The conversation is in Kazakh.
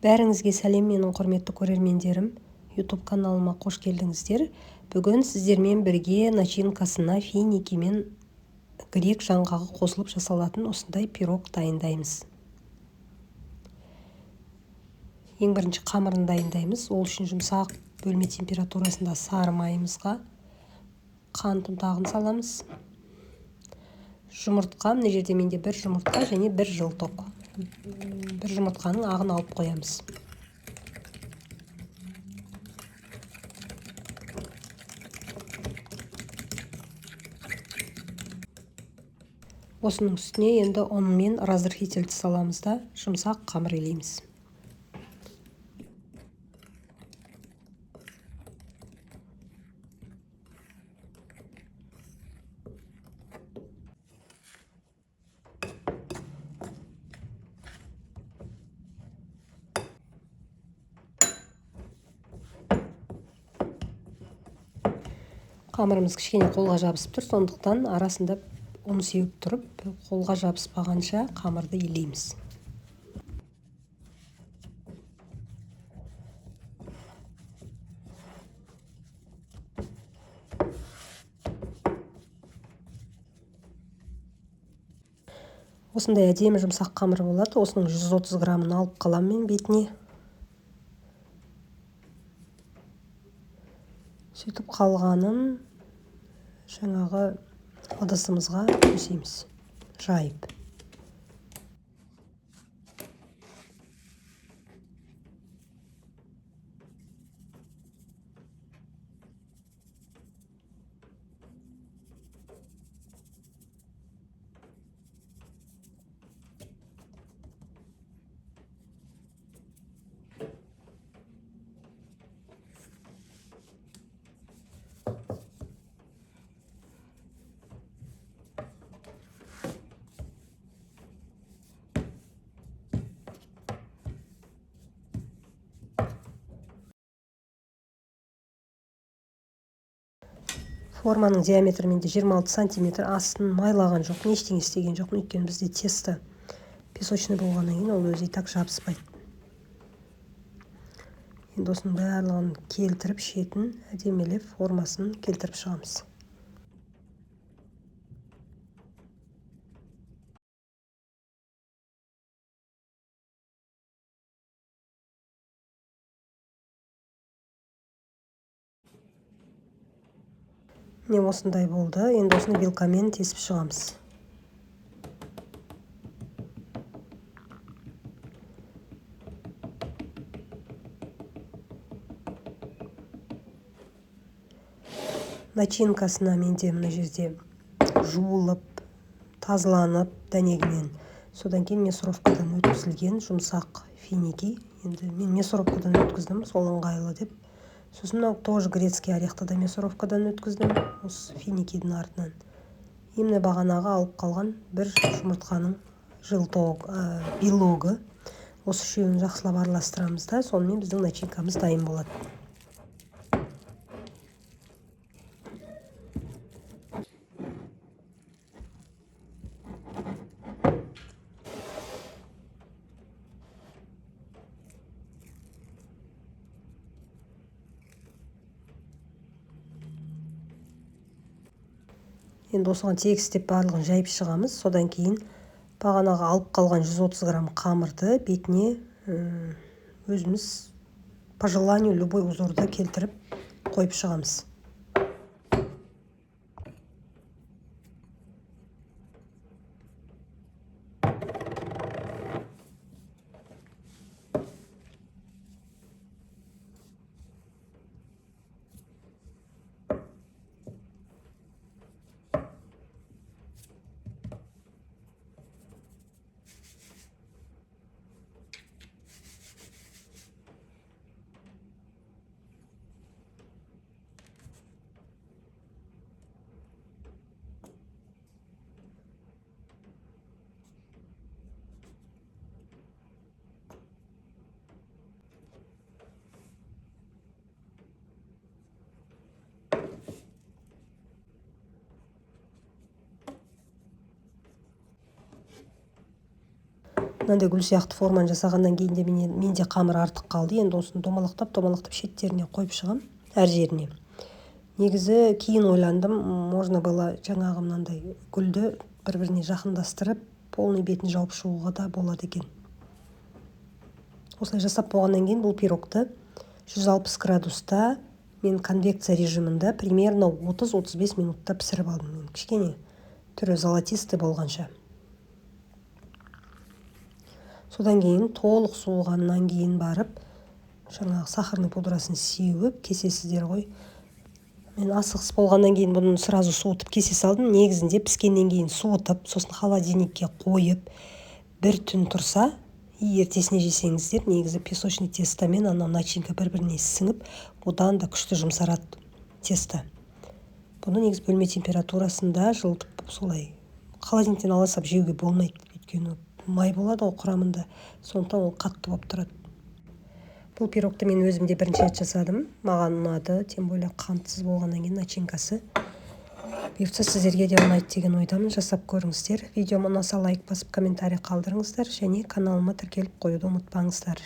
Бәріңізге сәлем, менің құрметті көрермендерім. YouTube каналыма қош келдіңіздер. Бүгін сіздермен бірге начинкасына финики мен грек жаңғағы қосылып жасалатын осындай пирог дайындаймыз. Ең бірінші қамырын дайындаймыз. Ол үшін жұмсақ бөлме температурасында сары майымызға қант ұнтағын саламыз. Жұмыртқа, мына жерде менде бір жұмыртқа және бір желток. Бір жұмыртқаның ағын алып қоямыз. Осының үстіне енді ұн мен разрыхительді саламыз да жұмсақ қамыр илейміз. Қамырымыз кішкене қолға жабысып тұр, сондықтан арасында ұн сеуіп тұрып, қолға жабыспағанша қамырды илейміз. Осындай әдемі жұмсақ қамыр болады. Осының 130 граммын алып қаламын мен бетіне. Сөйтіп қалғанын жаңағы ыдысымызға төсейміз, жайып. Форманың диаметрі менде 26 сантиметр, астын майлаған жоқпын, ештеңе істеген жоқпын, өйткені бізде тесто песочный болғаннан кейін ол өзі и так жабыспайды. Енді осының барлығын келтіріп, шетін әдемілеп формасын келтіріп шығамыз. Міне осындай болды. Енді осыны вилкамен тесіп шығамыз. Начинкасына менде мына жерде жуылып, тазаланып дәнегінен, содан кейін мясорубкадан өткізілген жұмсақ финики. Енді мен мясорубкадан өткіздім, сол ыңғайлы деп. Сосын мынау тоже грецкий орехты да мясорубкадан өткіздім, осы финикидің артынан. Именно бағанағы алып қалған бір жұмыртқаның желток, белогы. Осы үшеуін жақсылап араластырамыз да, сонымен біздің начинкамыз дайын болады. Енді осыған тегістеп барлығын жайып шығамыз. Содан кейін бағанағы алып қалған 130 грамм қамырды бетіне өзіміз по желанию любой узорды келтіріп қойып шығамыз. Мынандай гүл сияқты форманы жасағаннан кейін де менде қамыр артық қалды. Енді осыны домалақтап, домалақтап шеттеріне қойып шығамын, әр жеріне. Негізі кейін ойландым, можно было жаңағы мынандай гүлді бір біріне жақындастырып, полный бетін жауып шығуға да болады екен. Осылай жасап болғаннан кейін бұл пирогты 160 градуста мен конвекция режимінде примерно 30-35 минутта пісіріп алдым мен, кішкене түрі золотистый болғанша. Содан кейін толық суығаннан кейін барып жаңағы сахарный пудрасын сеуіп кесесіздер ғой. Мен асығыс болғаннан кейін бұны сразу суытып кесе салдым. Негізінде піскеннен кейін суытып, сосын холодильникке қойып, бір түн тұрса и ертесіне жесеңіздер, негізі песочный тесто мен анау начинка бір біріне сіңіп, одан да күшті жұмсарады тесто. Бұны негізі бөлме температурасында жылытып, солай холодильниктен ала салып жеуге болмайды, өйткені май болады ғой құрамында, сондықтан ол қатты болып тұрады. Бұл пирогты мен өзім де бірінші рет жасадым, маған ұнады, тем более қантсыз болғаннан кейін начинкасы. Бұйыртса, сіздерге де ұнайды деген ойдамын, жасап көріңіздер. Видеом ұнаса, лайк басып, комментарий қалдырыңыздар және каналыма тіркеліп қоюды ұмытпаңыздар.